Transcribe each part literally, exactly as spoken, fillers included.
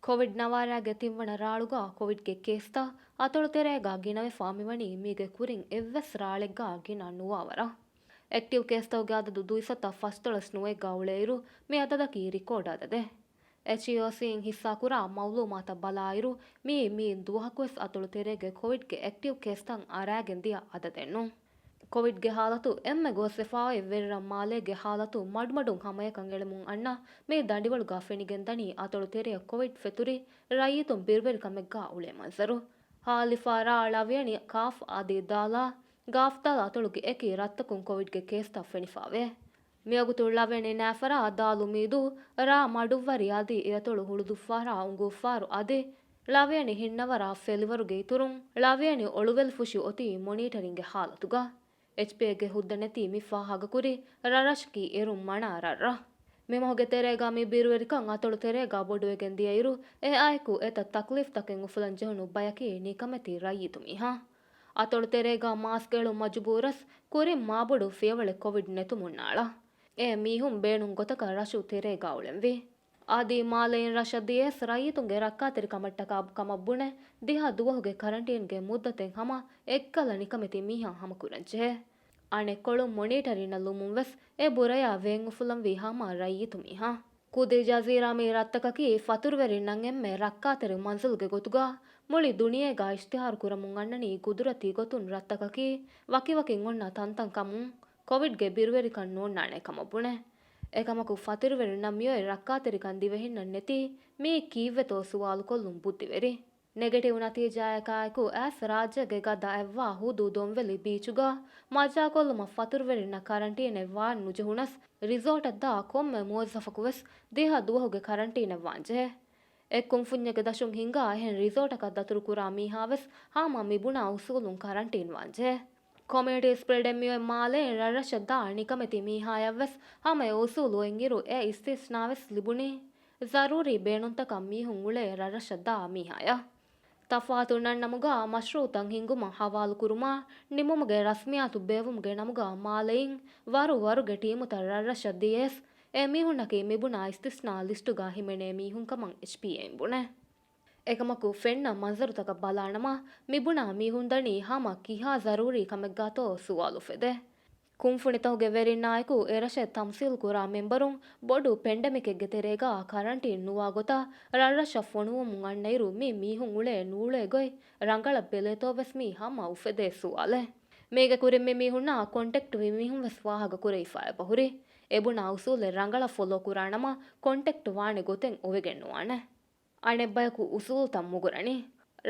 ކޮވިޑް ނަވާރައިގެ ތިންވަނަ ރާޅުގަ ކޮވިޑްގެ ކޭސްތައް އަތޮޅު ތެރޭގަ ގިނަވެފާ މިވަނީ މީގެ ކުރިން އެއްވެސް ރާޅެއްގަ ގިނަ ނުވާވަރަށް. އެކްޓިވް ކޭސްތަކުގެ އަދަދު ދުއިސައްތަ ފަސްދޮޅަސް ނުވައެއްގަ އުޅޭއިރު، މި އަދަދަކީ ރިކޯޑް އަދަދެއް. އެޗްއީއޯސީއިން ހިއްސާކުރާ މައުލޫމާތަށް ބަލާއިރު، މިއީ މިއިން ދުވަހަކުވެސް އަތޮޅު ތެރޭގެ ކޮވިޑްގެ އެކްޓިވް ކޭސްތައް އަރާގެން ދިޔަ އަދަދެއްނޫން. ކޮވިޑްގެ ހާލަތު އެންމެ ގޯސްވެފާއި ވެރިރަށް މާލޭގެ ހާލަތު މަޑުމަޑުން ހަމަޔަކަށް އެޅެމުން އަންނަ މި ދަނޑިވަޅުގަ ފެނިގެންދަނީ އަތޮޅު ތެރެއަށް ކޮވިޑް ފެތުރި ރައްޔިތުން ބިރުވެރިކަމެއްގަ އުޅޭ މަންޒަރު. ހާލިފާ ރާ ޅަވިޔަނި ކާފް އަދި ދާލާ ގާފްދާލް އަތޮޅުގެ އެކި ރަށްތަކުން ކޮވިޑްގެ ކޭސްތައް ފެނިފާވޭ. މިވަގުތު ޅަވިޔަނި ނާފަރާ ދާލު މީދޫ ރާ މަޑުއްވަރި އަދި އެއަތޮޅު ހުޅުދުއްވާރާ އުނގޫފާރު އަދި ޅަވިޔަނި ހިންނަވަރާ ފެލިވަރުގެ އިތުރުން ޅަވިޔަނި އޮޅުވެލިފުށި އޮތީ މޮނީޓަރިންގެ ހާލަތުގަ. އެޗްޕީއޭގެ ހުއްދަ ނެތި މި ފާހަގަކުރި ރަށްރަށަކީ އޭރުން މަނާ ރަށްރަށް. މި މަހުގެ ތެރޭގަ މި ބިރުވެރިކަން އަތޮޅު ތެރޭގަ ބޮޑުވެގެން ދިޔައިރު، އެއާއެކު އެތައް ތަކްލީފްތަކެއް އުފުލަން ޖެހުނު ބަޔަކީ ނިކަމެތި ރައްޔިތު މީހާ. އަތޮޅު ތެރޭގަ މާސްކް އެޅުން މަޖުބޫރަސް ކުރިން މާބޮޑު ފިޔަވަޅެއް ކޮވިޑް ނެތުމުންނާޅާ. އެ މީހުން ބޭނުން ގޮތަކަށް ރަށު ތެރޭގަ އުޅެންވީ. އަދި މާލެއިން ރަށަށް ދިޔަސް ރައްޔިތުންގެ ރައްކާތެރިކަމަށްޓަކާ ކަމަށް ބުނެ، ދިހަ ދުވަހުގެ ކަރަންޓީންގެ މުއްދަތެއް ހަމަ އެއްކަލަ ނިކަމެތި މީހާ ހަމަކުރަންޖެހޭ. އަނެއްކޮޅުން މޮނީޓަރިންނަށް ލުމުން ވެސް އެ ބުރަޔާ ވޭން އުފުލަންވީ ހަމަ ރައްޔިތު މީހާ. ކުދި ޖަޒީރާ މި ރަށްތަކަކީ ފަތުރުވެރިންނަށް އެންމެ ރައްކާތެރި މަންޒިލުގެ ގޮތުގަ މުޅި ދުނިޔޭގަ އިޝްތިހާރު ކުރަމުން އަންނަނީ ގުދުރަތީ ގޮތުން ރަށްތަކަކީ ވަކިވަކިން އޮންނަ ތަންތަން ކަމުން ކޮވިޑްގެ ބިރުވެރިކަން ނޯންނާނެ ކަމަށް ބުނެ. އެކަމަކު ފަތުރުވެރިންނަށް މިއޮތް ރައްކާތެރިކަން ދިވެހިންނަށް ނެތީ މީ ކީއްވެތޯ ސުވާލުކޮށްލުން ބުއްދިވެރި. ނެގެޓިވް ނަތީޖާއަކާއެކު އައިސް ރާއްޖޭގެ ގަދަ އައްވާ ހުދޫ ދޮންވެލި ބީޗުގަ މަޖާކޮށްލުމަށް ފަތުރުވެރިންނަށް ކަރަންޓީނެއް ވާން ނުޖެހުނަސް، ރިސޯޓަށްދާ ކޮންމެ މުވައްޒަފަކުވެސް ދިހަ ދުވަހުގެ ކަރަންޓީނެއް ވާންޖެހޭ. އެއްކުންފުންޏެއްގެ ދަށުން ހިނގާ އެހެން ރިސޯޓަކަށް ދަތުރުކުރާ މީހާވެސް ހަމަ މިބުނާ އުސޫލުން ކަރަންޓީން ވާންޖެހޭ. ކޮމިއުނިޓީ ސްޕްރެޑެއް މިއޮތް މާލެއިން ރަށްރަށަށްދާ ނިކަމެތި މީހާޔަށްވެސް ހަމަ އެ އުސޫލު އޮތްއިރު އެ އިސްތިސްނާވެސް ލިބުނީ ޒަރޫރީ ބޭނުންތަކަށް މީހުން އުޅޭ ރަށްރަށަށްދާ މީހާޔަށް. ތަފާތު ނަންނަމުގަ މަޝްރޫއުތައް ހިންގުމަށް ހަވާލުކުރުމާ، ނިމުމުގެ ރަސްމިއްޔާތު ބޭއްވުމުގެ ނަމުގަ މާލެއިން ވަރު ވަރުގެ ޓީމުތައް ރަށްރަށަށް ދިޔަޔަސް، އެ މީހުންނަކީ މިބުނާ އިސްތިސްނާ ލިސްޓުގަ ހިމެނޭ މީހުންކަމަށް އެޗްޕީއޭއިން ބުނޭ. އެކަމަކު ފެންނަ މަންޒަރުތަކަށް ބަލާނަމަ، މިބުނާ މީހުން ދަނީ ހަމަ ކިހާ ޒަރޫރީ ކަމެއްގަތޯ ސުވާލު އުފެދޭ. ކުންފުނިތަކުގެ ވެރިންނާއެކު އެރަށެއް ތަމްސީލްކުރާ މެމްބަރުން ބޮޑު ޕެންޑެމިކެއްގެ ތެރޭގަ ކަރަންޓީން ނުވާ ގޮތަށް ރަށްރަށަށް ފޮނުވަމުން އަންނައިރު މި މީހުން އުޅޭ ނޫޅޭ ގޮތް ރަނގަޅަށް ބެލޭތޯވެސް މީ ހަމަ އުފެދޭ ސުވާލެއް. މީގެ ކުރިން މި މީހުންނާ ކޮންޓެކްޓްވި މީހުން ވެސް ވާހަކަ ކުރެވިފައި އެބަހުރި. އެބުނާ އުސޫލެއް ރަނގަޅަށް ފޮލޯ ކުރާނަމަ ކޮންޓެކްޓް ވާނެ ގޮތެއް އޮވެގެން ނުވާނެ. އަނެއްބަޔަކު އުސޫލުތައް މުގުރަނީ.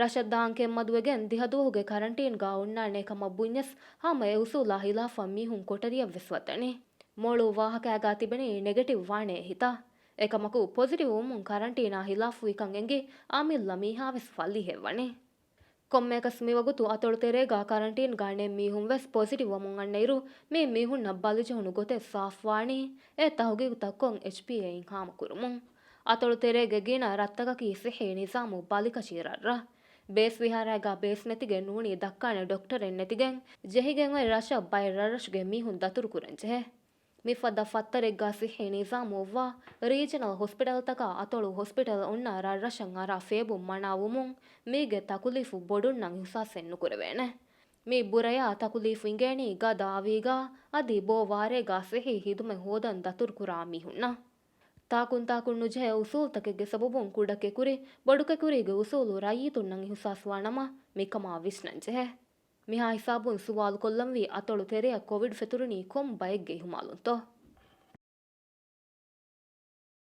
ރަށަށް ދާން ކެތްމަދުވެގެން ދިހަ ދުވަހުގެ ކަރަންޓީންގަ އޮންނާނޭ ކަމަށް ބުންޏަސް ހަމަ އެ އުސޫލާ ހިލާފަށް މީހުން ކޮޓަރިއަށްވެސް ވަތަނީ. މޮޅު ވާހަކައިގަ ތިބެނީ ނެގެޓިވް ވާނޭ ހިތަށް. އެކަމަކު ޕޮޒިޓިވް ވުމުން ކަރަންޓީނާ ހިލާފުވިކަން އެނގި އަމިއްލަ މީހާވެސް ފަލީހެއް ވަނީ. ކޮންމެއަކަސް މިވަގުތު އަތޮޅު ތެރޭގަ ކަރަންޓީންގަ ނެތް މީހުން ވެސް ޕޮޒިޓިވް ވަމުން އަންނައިރު، މި މީހުންނަށް ބަލިޖެހުނު ގޮތެއް ސާފުވާނީ އެ ތަހުގީގުތައް ކޮށް އެޗްޕީއޭއިން ހާމަކުރުމުން. އަތޮޅު ތެރޭގެ ގިނަ ރަށްތަކަކީ ސިއްހީ ނިޒާމު ބަލިކަށި ރަށްރަށް. ބޭސް ވިހާރައިގަ ބޭސް ނެތިގެން ނޫނީ ދައްކާނެ ޑޮކްޓަރެއް ނެތިގެން ޖެހިގެން އޮތް ރަށަށް ބައެއް ރަށްރަށުގެ މީހުން ދަތުރުކުރަން ޖެހޭ. މިފަދަ ފައްތަރެއްގަ ސިއްހީ ނިޒާމު އޮއްވާ ރީޖަނަލް ހޮސްޕިޓަލްތަކާ އަތޮޅު ހޮސްޕިޓަލް އޮންނަ ރަށްރަށަށް އަރާ ފޭބުން މަނާވުމުން މީގެ ތަކުލީފު ބޮޑުންނަށް އިހުސާސެއް ނުކުރެވޭނެ. މި ބުރަޔާ ތަކުލީފު އިނގޭނީ ގަދަ އަވީގަ އަދި ބޯ ވާރޭގަ ސިއްހީ ހިދުމަތް ހޯދަން ދަތުރުކުރާ މީހުންނަށް. ތާކުންތާކުން ނުޖެހޭ އުސޫލުތަކެއްގެ ސަބަބުން ކުޑަކެކުރި، ބޮޑުކެކުރީގެ އުސޫލު ރައްޔިތުންނަށް އިހުސާސްވާނަމަ މިކަމާ ވިސްނަންޖެހޭ. މިހާ ހިސާބުން ސުވާލުކޮށްލަންވީ އަތޮޅު ތެރެއަށް ކޮވިޑް ފެތުރުނީ ކޮން ބައެއްގެ އިހުމާލުންތޯ؟